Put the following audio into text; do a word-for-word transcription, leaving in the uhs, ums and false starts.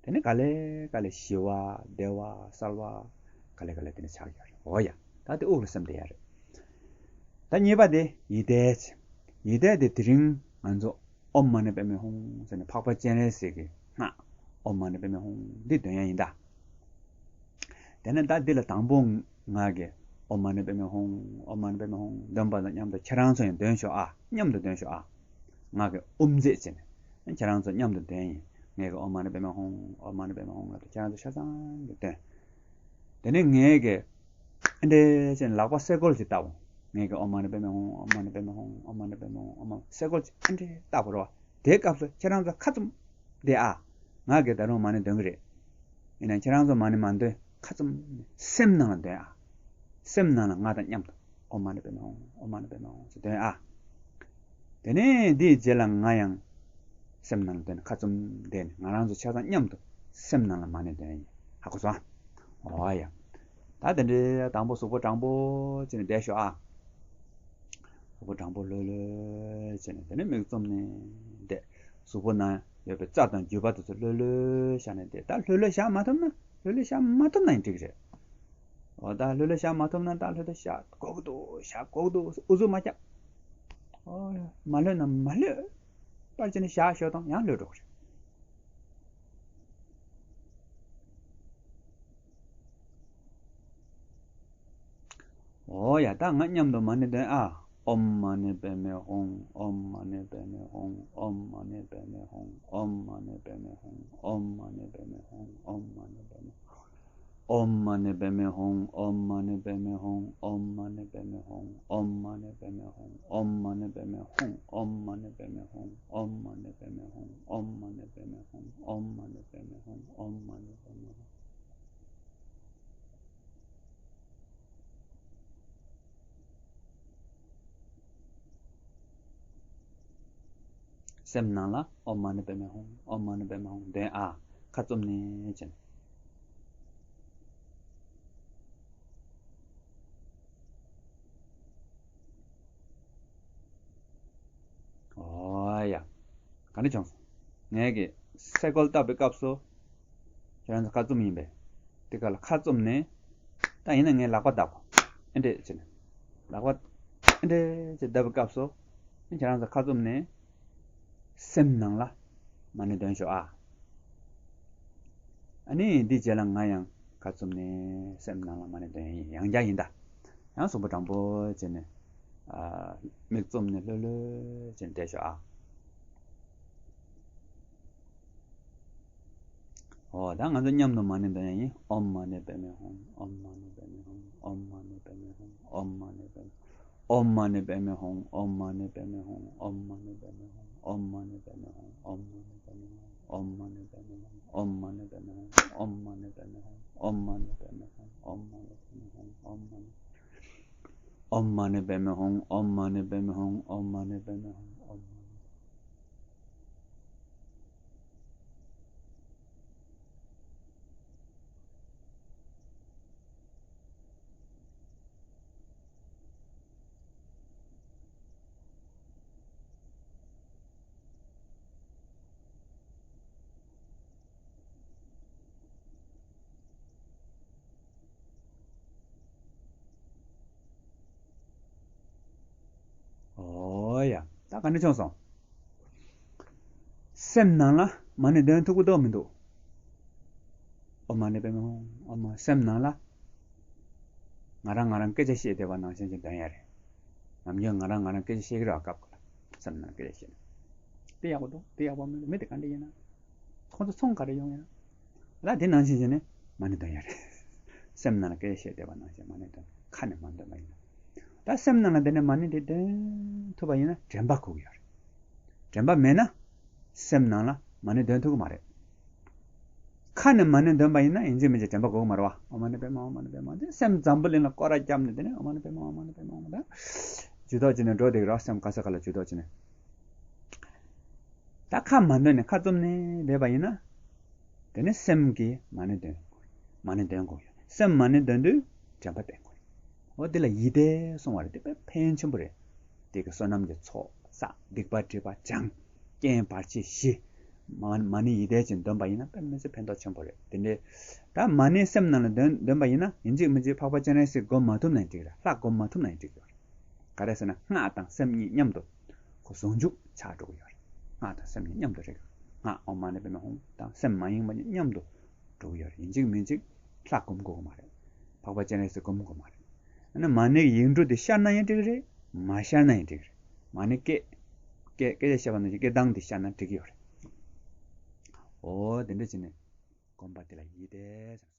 དེ་ནས་ག་ལེ་ག་ལེ་ཞི་བ་བདེ་བ་གསལ་བ་ག་ལེ་ག་ལེ་དེ་ནས་ཆགས་ཡོད་རེད། འོ་ཡ། ད་དེ་དབུགས་ལ་སེམས་བསྡད་ཡ་རེད། ད་གཉིས་པ་དེ་ཡིད་བཟླས་བྱས། ཡིད་བཟླས་དེ་དེ་རིང་ང་ཚོ་ཨོཾ་མ་ཎི་པདྨེ་ཧཱུྃ་ཟེར་ནས་འཕགས་པ་སྤྱན་རས་གཟིགས་ཀྱི་སྔགས་ཨོཾ་མ་ཎི་པདྨེ་ཧཱུྃ་འདི་འདོན་ཡ་ཡིན་ད། དེ་ནས་ད་འདི་ལ་དང་པོ་ང་གིས་ཨོཾ་མ་ཎི་པདྨེ་ཧཱུྃ་ཨོཾ་མ་ཎི་པདྨེ་ཧཱུྃ་འདོན་པ་དང་མཉམ་དུ་ཁྱེད་རང་ཚོ་ཡང་འདོན་ཤོག་ཨ། མཉམ་དུ་འདོན་ཤོག་ཨ། ང་གིས་ཨོཾ་རྫས་བྱས་ནས་ཁྱེད་རང་ཚོ་མཉམ་དུ་འདོན་ཡིན། ངས་གི་ཨོཾ་མ་ཎི་པདྨེ་ཧཱུྃ་ཨོཾ་མ་ཎི་པདྨེ་ཧཱུྃ་ལབ་དུས་ཁྱེད་རང་ཚོ་ཆ་ཚང་གིས་འདོན། དེ་ནས་ངས་གི་ཨ་འདྲས་བྱས་ནས་ལག་པ་སེ་གོལ་གྱིས་བཏབ་འོང་། ངས་གི་ཨོཾ་མ་ཎི་པདྨེ་ཧཱུྃ་ཨོཾ་མ་ཎི་པདྨེ་ཧཱུྃ་ཨོཾ་མ་ཎི་པདྨེ་ཧཱུྃ་ཨོཾ་མ་སེ་གོལ་གྱིས་ཨ་འདྲས་བཏབ་དགོས་རེད་བ། དེའི་སྐབས་སུ་ཁྱེད་རང་ཚོ་ཁ་བཙུམ་བསྡད་ཨ། ང་གིས་ད་རུང་མ་ཎི་འདོན་གི་རེད། ཡིན་ནའང་ཁྱེད་རང་ཚོ་མ་ཎི་མ་འདོན། ཁ་བཙུམ་ནས་སེམས་ནང་ལ་འདོན་ཨ། སེམས་ནང་ལ་ང་དང་མཉམ་དུ་ཨོཾ་མ་ཎི་པདྨེ་ཧཱུྃ་ཨོཾ་མ་ཎི་པདྨེ་ཧཱུྃ་ཟེར་འདོན་ཨ། དེ་ནས་འདིའི་རྗེས་ལ་ང་ཡང་སེམས་ནང་ལ་འདོན་ནས་ཁ་བཙུམ་བསྡད་ནས་ང་རང་ཚོ་ཆ་ཚང་མཉམ་དུ་སེམས་ནང་ལ་མ་ཎི་འདོན་ཡིན། ཧ་གོ་སོང་ཨ། འོ་ཡ། ད་དེ་འདྲའི་དང་པོ་གཟུགས་པོ་དྲང་པོ་བྱས་ནས་བསྡད་ཤོག་ཨ། གཟུགས་པོ་དྲང་པོ་ལྷོད་ལྷོད་བྱས་ནས་དེ་ནས་མིག་བཙུམ་ནས་བསྡད། གཟུགས་པོ་ནང་ཡོད་པའི་རྩ་དང་རྒྱུས་པ་དེ་ཚོ་ལྷོད་ལྷོད་བཞག་ནས་བསྡད། ད་ལྷོད་ལྷོད་བཞག་མ་ཐུབ་ན་ལྷོད་ལྷོད་བཞག་མ་ཐུབ་ན་ཡང་འགྲིག་གི་རེད། འོ་ད་ལྷོད་ལྷོད་བཞག་མ་ཐུབ་ན་ད་ལྷོད་ལྷོད་བཞག་དགོས་ཀྱི་འདུག་བཞག་དགོས་ཀྱི་འདུག་ཨུ་ཚུགས་མ་རྒྱབ། འོ་མ་ལྷོད་ན་མ་ལྷོད་པར་བྱས་ནས་བཞག་ཤོག་དང་ཡང་ལྷོད་འགྲོ་གི་རེད། འོ་ཡ། ད་ང་མཉམ་དུ་མ་ཎི་འདོན་ཨ། ཨོཾ་མ་ཎི་པདྨེ་ཧཱུྃ། ཨོཾ་མ་ཎི་པདྨེ་ཧཱུྃ། ཨོཾ་མ་ཎི་པདྨེ་ཧཱུྃ། ཨོཾ་མ་ཎི་པདྨེ་ཧཱུྃ། ཨོཾ་མ་ཎི་པདྨེ་ཧཱུྃ། ཨོཾ་མ་ཎི་པདྨེ་ཧཱུྃ། ཨོཾ་མ་ཎི་པདྨེ་ཧཱུྃ། ཨོཾ་མ་ཎི་པདྨེ་ཧཱུྃ། ཨོཾ་མ་ཎི་པདྨེ་ཧཱུྃ། ཨོཾ་མ་ཎི་པདྨེ་ཧཱུྃ། ཨོཾ་མ་ཎི་པདྨེ་ཧཱུྃ། ཨོཾ་མ་ཎི་པདྨེ་ཧཱུྃ། ཨོཾ་མ་ཎི་པདྨེ་ཧཱུྃ། ཨོཾ་མ་ཎི་པདྨེ་ཧཱུྃ། ཨོཾ་མ་ཎི་པདྨེ་ཧཱུྃ། སེམས་ནང་ལ་ཨོཾ་མ་ཎི་པདྨེ་ཧཱུྃ། ཨོཾ་མ་ཎི་པདྨེ་ཧཱུྃ་འདོན་ཨ། ཁ་བཙུམ་ནས་བྱས་ནས། འོ་ཡ། ག་འདྲ་བྱུང་སོང་། ངས་ཀྱི་སེ་གོལ་བཏབ་པའི་སྐབས་སུ། ཁྱེད་རང་ཚོ་ཁ་བཙུམ་ཡིན་པས། དེ་ག་ལ་ཁ་བཙུམ་ནས། ད་ཡིན་ན་ངས་ལག་པ་བརྡབ་གོ། ཨེ་འདྲས་བྱས་ནས། ལག་པ་ཨེ་འདྲས་བྱས་བརྡབ་པའི་སྐབས་སུ། ཁྱེད་རང་ཚོ་ཁ་བཙུམ་ནས། སེམས་ནང་ལ་མ་ཎི་འདོན་ཤོག་ཨ། ཨ་ནི་འདི་རྗེས་ལ་ང་ཡང་ཁ་བཙུམ་ནས་སེམས་ནང་ལ་མ་ཎི་འདོན་ཡིན། ཡང་བསྐྱར་ཡིན་ད། ཡང་གཟུགས་པོ་དྲང་པོ་བྱས་ནས། ཨ། མིག་བཙུམ་ནས་ལྷོད་ལྷོད་བྱས་ནས་བསྡད་ཤོག་ཨ། འོ་ད་ང་ཚོ་མཉམ་དུ་མ་ཎི་འདོན་ཡ་ཡིན། ཨོཾ་མ་ཎི་པདྨེ་ཧཱུྃ། ཨོཾ་མ་ཎི་པདྨེ་ཧཱུྃ། ཨོཾ་མ་ཎི་པདྨེ་ཧཱུྃ། ཨོཾ་མ་ཎི་པདྨེ་ཧཱུྃ། ཨོཾ་མ་ཎི་པདྨེ་ཧཱུྃ། ཨོཾ་མ་ཎི་པདྨེ་ཧཱུྃ། ཨོཾ་མ་ཎི་པདྨེ་ཧཱུྃ། ཨོཾ་མ་ཎི་པདྨེ་ཧཱུྃ། ཨོཾ་མ་ཎི་པདྨེ་ཧཱུྃ། ཨོཾ་མ་ཎི་པདྨེ་ཧཱུྃ། ཨོཾ་མ་ཎི་པདྨེ་ཧཱུྃ། ཨོཾ་མ་ཎི་པདྨེ་ཧཱུྃ། ཨོཾ་མ་ཎི། ཨོཾ་མ་ཎི་པདྨེ་ཧཱུྃ། ཨོཾ་མ་ཎི་པདྨེ་ཧཱུྃ། ཨོཾ་མ་ཎི་པདྨེ་ཧཱུྃ། ཨོཾ་མ་ཎི། འོ་ཡ། ད་ག་འདྲ་བྱུང་སོང་། སེམས་ནང་ལ་མ་ཎི་འདོན་ཐུབ་ཀྱི་འདུག་མི་འདུག་ཨོཾ་མ་ཎི་པདྨེ་ཧཱུྃ། ཨོཾ་མ། སེམས་ནང་ལ་ང་རང་ང་རང་སྐད་ཆ་བཤད་བསྡད་པ་ནང་བཞིན་ཞིག་འདོན་ཡ་རེད། ནམ་རྒྱུན་ང་རང་ང་རང་སྐད་ཆ་བཤད་ཀྱི་རེད་བ། སྐབས་སྐབས་སེམས་ནང་སྐད་ཆ་བཤད་ན། དེ་ཡག་པོ་འདུག་དེ་ཡག་པོ་མི་འདུག་མི་དེ་ག་འདྲ་ཡིན་ན། ཁོང་ཚོ་ཚོང་ག་རེ་ཡོང་ཡ། ལ་དེ་ནང་བཞིན་བྱས་ནས་མ་ཎི་འདོན་ཡ་རེད། སེམས་ནང་ལ་སྐད་ཆ་བཤད་བསྡད་པ་ནང་བཞིན་མ་ཎི་འདོན། ཁ་ནས་མ་འདོན་པ་ཡིན་ན། ད་སེམས་ནང་ལ་དེ་ནས་མ་ཎི་དེ་འདོན་ཐུབ་པ་ཡིན་ན་དྲན་པ་གོ་གི་ཡོད་རེད། དྲན་པ་མེད་ན་སེམས་ནང་ལ་མ་ཎི་འདོན་ཐུབ་ཀྱི་མ་རེད། ཁ་ནས་མ་ཎི་འདོན་པ་ཡིན་ན་ཡིན་གཅིག་མིན་གཅིག་དྲན་པ་གོ་གི་མ་རེད་བ། ཨོཾ་མ་ཎི་པདྨེ་ཧཱུྃ། ཨོཾ་མ་ཎི་པདྨེ་ཧཱུྃ། དེ་སེམས་འཛམ་བུ་གླིང་ལ་སྐོར་ར་བརྒྱབ་ནས་དེ་ནས་ཨོཾ་མ་ཎི་པདྨེ་ཧཱུྃ། ཨོཾ་མ་ཎི་པདྨེ་ཧཱུྃ། ད་ཇུས་གཏོགས་བྱས་ནས་འགྲོ་བསྡད་ཀྱི་རེད་བ། སེམས་ག་ས་ག་ལ་ཇུས་གཏོགས་བྱས་ནས། ད་ཁ་མ་འདོན་ནས་ཁ་བཙུམ་ནས་བསྡད་པ་ཡིན་ན། དེ་ནས་སེམས་ཀྱིས་མ་ཎི་འདོན། མ་ཎི་འདོན་དགོས་ཡོད། སེམས་མ་ཎི་འདོན་དུས་དྲན་པ་བསྟེན་དགོས། འོ་དེ་ལ་ཡིད་བཟླས་གསུང་བ་རེད། དེ་དཔེ་ཕན་ཆེན་པོ་རེད། དེ་གི་བསོད་ནམས་ཀྱི་ཚོགས་བསགས། སྡིག་པ་སྒྲིབ་པ་སྦྱངས། རྐྱེན་བར་ཆད་ཞི། མ་མ་ཎི་ཡིད་བཟླས་ཅན་འདོན་པ་ཡིན་ན་དཔེ་མི་སྲིད་ཕན་ཐོགས་ཆེན་པོ་རེད། དེ་འདྲའི་ད་མ་ཎི་སེམས་ནང་ལ་འདོན་འདོན་པ་ཡིན་ན་ཡིན་གཅིག་མིན་གཅིག་འཕགས་པ་སྤྱན་རས་གཟིགས་སྒོམ་མ་ཐུབ་ན་ཡང་འགྲིག་རེད། ལྷ་སྒོམ་མ་ཐུབ་ན་ཡང་འགྲིག་གི་རེད། ག་རེ་ཟེར་ན་སྔགས་དང་སེམས་གཉིས་མཉམ་དུ་ཁོ་ཟུང་འཇུག་ཆགས་འགྲོ་གི་ཡོད་རེད། སྔགས་དང་སེམས་གཉིས་མཉམ་དུ་རེད། སྔགས་ཨོཾ་མ་ཎི་པདྨེ་ཧཱུྃ་དང་སེམས་མ་ཡེངས་པ་གཉིས་མཉམ་དུ་འགྲོ་གི་ཡོད་རེད། ཡིན་གཅིག་མིན་གཅིག་ལྷ་སྒོམ་དགོས་ཀྱི་མ་རེད། འཕགས་པ་སྤྱན་རས་གཟིགས་སྒོམ་དགོས་མ་རེད། ཨ་ནི་མ་ཎི་ཡིག་འབྲུ་དེ་ཤར་ན་ཡང་འགྲིག་གི་རེད། མ་ཤར་ན་ཡང་འགྲིག་གི་རེད། མ་ཎི་སྐད་སྐད་སྐད་ཆ་བཤད་པ་ནང་བཞིན་སྐད་གདངས་དེ་ཤར་ན་འགྲིག་གི་ཡོད་རེད། འོ་དེ་འདྲ་བྱས་ནས་སྒོམ་པ་དེ་ལ་ཡིད་བཟླས་ཟེར།